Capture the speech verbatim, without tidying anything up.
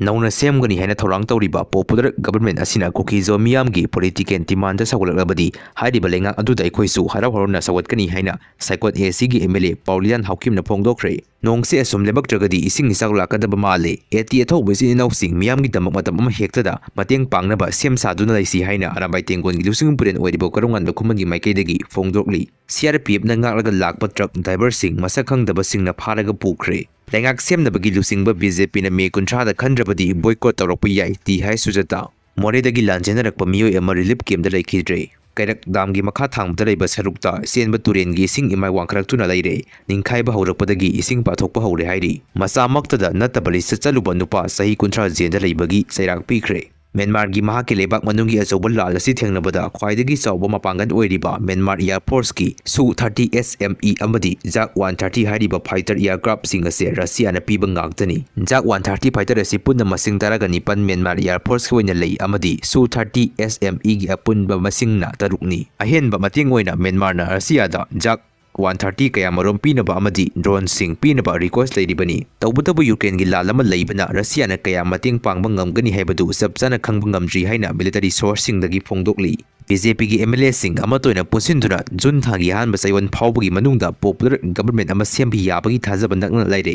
ꯅꯧꯅ ꯁꯦꯝꯒꯅꯤ ꯍꯥꯏꯅ ꯊꯧꯔꯥꯡ ꯇꯧꯔꯤꯕ popular government ꯑꯁꯤꯅ ꯀꯨꯀꯤꯖꯣ ꯃꯤꯌꯥꯝꯒꯤ political demand ꯁꯧꯒꯠꯂꯛꯂꯕꯗꯤ ꯍꯥꯏꯔꯤꯕ ꯂꯩꯉꯥꯛ ꯑꯗꯨꯗ ꯑꯩꯈꯣꯏꯁꯨ ꯍꯔꯥꯎ ꯍꯔꯥꯎꯅ ꯁꯧꯒꯠꯀꯅꯤ ꯍꯥꯏꯅ ꯁꯥꯏꯀꯣꯠ A C ꯒꯤ M L A ꯄꯥꯎꯂꯤꯌꯥꯟ ꯍꯥꯎꯀꯤꯝꯅ ꯐꯣꯡꯗꯣꯛꯈ꯭ꯔꯦ꯫ ꯅꯣꯡꯁꯦ ꯑꯁꯨꯝ ꯂꯦꯞꯄꯛꯇ꯭ꯔꯒꯗꯤ ꯏꯁꯤꯡ ꯏꯆꯥꯎ ꯂꯥꯛꯀꯗꯕ ꯃꯥꯜꯂꯦ꯫ ꯑꯦꯇꯤ ꯑꯊꯧꯕ ꯏꯆꯤꯟ ꯏꯅꯥꯎꯁꯤꯡ ꯃꯤꯌꯥꯝꯒꯤꯗꯃꯛ ꯃꯇꯝ ꯑꯃ ꯍꯦꯛꯇꯗ ꯃꯇꯦꯡ ꯄꯥꯡꯅꯕ ꯁꯦꯝ ꯁꯥꯗꯨꯅ ꯂꯩꯁꯤ ꯍꯥꯏꯅ ꯑꯔꯥꯝꯕꯥꯏ ꯇꯦꯡꯒꯣꯟꯒꯤ ꯂꯨꯆꯤꯡ ꯄꯨꯔꯦꯟ ꯑꯣꯏꯔꯤꯕ ꯀꯣꯔꯣꯡꯉꯥꯟꯕ ꯈꯨꯃꯟꯒꯤ ꯃꯥꯏꯀꯩꯗꯒꯤ ꯐꯣꯡꯗꯣꯛꯂꯤ꯫ C R P F ꯅ ꯉꯥꯛꯂꯒ ꯂꯥꯛꯄ truck driver ꯁꯤꯡ ꯃꯁꯛ ꯈꯪꯗꯕꯁꯤꯡꯅ ꯐꯥꯔꯒ ꯄꯨꯈ꯭ꯔꯦ꯫ ꯂꯩꯉꯥꯛ ꯁꯦꯝꯅꯕꯒꯤ ꯂꯨꯆꯤꯡꯕ B J P ꯅ ꯃꯦ ꯀꯨꯟꯊ꯭ꯔꯥꯗ ꯈꯟꯗ꯭ꯔꯕꯗꯤ boycott ꯇꯧꯔꯛꯄ ꯌꯥꯏ, ꯇꯤ ꯍꯥꯏ ꯁꯨꯖꯥꯇꯥ꯫ ꯃꯣꯔꯦꯗꯒꯤ ꯂꯥꯟ ꯆꯦꯟꯅꯔꯛꯄ ꯃꯤꯑꯣꯏ ꯑꯃ relief camp ꯗ ꯂꯩꯈꯤꯗ꯭ꯔꯦ꯫ ꯀꯩꯔꯛ dam ꯒꯤ ꯃꯈꯥ ꯊꯥꯡꯕꯗ ꯂꯩꯕ ꯁꯔꯨꯛꯇ ꯆꯦꯟꯕ ꯇꯨꯔꯦꯟꯒꯤ ꯏꯁꯤꯡ ꯏꯃꯥꯏ ꯋꯥꯡꯈꯠꯂꯛꯇꯨꯅ ꯂꯩꯔꯦ꯫ ꯅꯤꯡꯈꯥꯏꯕ ꯍꯧꯔꯛꯄꯗꯒꯤ ꯏꯁꯤꯡ ꯄꯥꯊꯣꯛꯄ ꯍꯧꯔꯦ ꯍꯥꯏꯔꯤ꯫ ꯃꯆꯥꯃꯛꯇꯗ ꯅꯠꯇꯕ ꯂꯤꯁꯇ ꯆꯠꯂꯨꯕ ꯅꯨꯄꯥ ꯆꯍꯤ ꯀꯨꯟꯊ꯭ꯔꯥ ꯖꯦꯜꯗ ꯂꯩꯕꯒꯤ ꯆꯩꯔꯥꯛ ꯄꯤꯈ꯭ꯔꯦ꯫ ꯃ꯭ꯌꯥꯟꯃꯥꯔꯒꯤ ꯃꯍꯥꯛꯀꯤ ꯂꯩꯕꯥꯛ ꯃꯅꯨꯡꯒꯤ ꯑꯆꯧꯕ ꯂꯥꯜ ꯑꯁꯤ ꯊꯦꯡꯅꯕꯗ ꯈ꯭ꯋꯥꯏꯗꯒꯤ ꯆꯥꯎꯕ ꯃꯄꯥꯡꯒꯜ ꯑꯣꯏꯔꯤꯕ ꯃ꯭ꯌꯥꯟꯃꯥꯔ Air Force ꯀꯤ Su thirty S M E ꯑꯃꯗꯤ Yak one thirty ꯍꯥꯏꯔꯤꯕ fighter aircraft ꯁꯤꯡ ꯑꯁꯦ ꯔꯁꯤꯌꯥꯅ ꯄꯤꯕ ꯉꯥꯛꯇꯅꯤ꯫ Yak one thirty fighter ꯑꯁꯤ ꯄꯨꯟꯅ ꯃꯁꯤꯡ ꯇꯔꯥꯒ ꯅꯤꯄꯥꯟ ꯃ꯭ꯌꯥꯟꯃꯥꯔ Air Force ꯀꯤ ꯑꯣꯏꯅ ꯂꯩ ꯑꯃꯗꯤ Su thirty S M E ꯒꯤ ꯑꯄꯨꯟꯕ ꯃꯁꯤꯡꯅ ꯇꯔꯨꯛꯅꯤ꯫ ꯑꯍꯦꯟꯕ ꯃꯇꯦꯡ ꯑꯣꯏꯅ ꯃ꯭ꯌꯥꯟꯃꯥꯔꯅ ꯔꯁꯤꯌꯥꯗ Yak one thirty ꯀꯌꯥ ꯃꯔꯨꯝ ꯄꯤꯅꯕ ꯑꯃꯗꯤ drone ꯁꯤꯡ ꯄꯤꯅꯕ request ꯂꯩꯔꯤꯕꯅꯤ꯫ ꯇꯧꯕꯇꯕꯨ ꯌꯨꯀ꯭ꯔꯦꯟꯒꯤ ꯂꯥꯟ ꯑꯃ ꯂꯩꯕꯅ ꯔꯁꯤꯌꯥꯅ ꯀꯌꯥ ꯃꯇꯦꯡ ꯄꯥꯡꯕ ꯉꯝꯒꯅꯤ ꯍꯥꯏꯕꯗꯨ ꯆꯞ ꯆꯥꯅ ꯈꯪꯕ ꯉꯝꯗ꯭ꯔꯤ ꯍꯥꯏꯅ military source ꯁꯤꯡꯗꯒꯤ ꯐꯣꯡꯗꯣꯛꯂꯤ꯫ B J P ꯒꯤ M L A ꯁꯤꯡ ꯑꯃꯠꯇ ꯑꯣꯏꯅ ꯄꯨꯟꯁꯤꯟꯗꯨꯅ ꯖꯨꯟ ꯊꯥꯒꯤ ꯑꯍꯥꯟꯕ ꯆꯌꯣꯜ ꯐꯥꯎꯕꯒꯤ ꯃꯅꯨꯡꯗ popular government ꯑꯃ ꯁꯦꯝꯕ ꯌꯥꯕꯒꯤ ꯊꯥꯖꯕ ꯅꯛꯅ ꯂꯩꯔꯦ꯫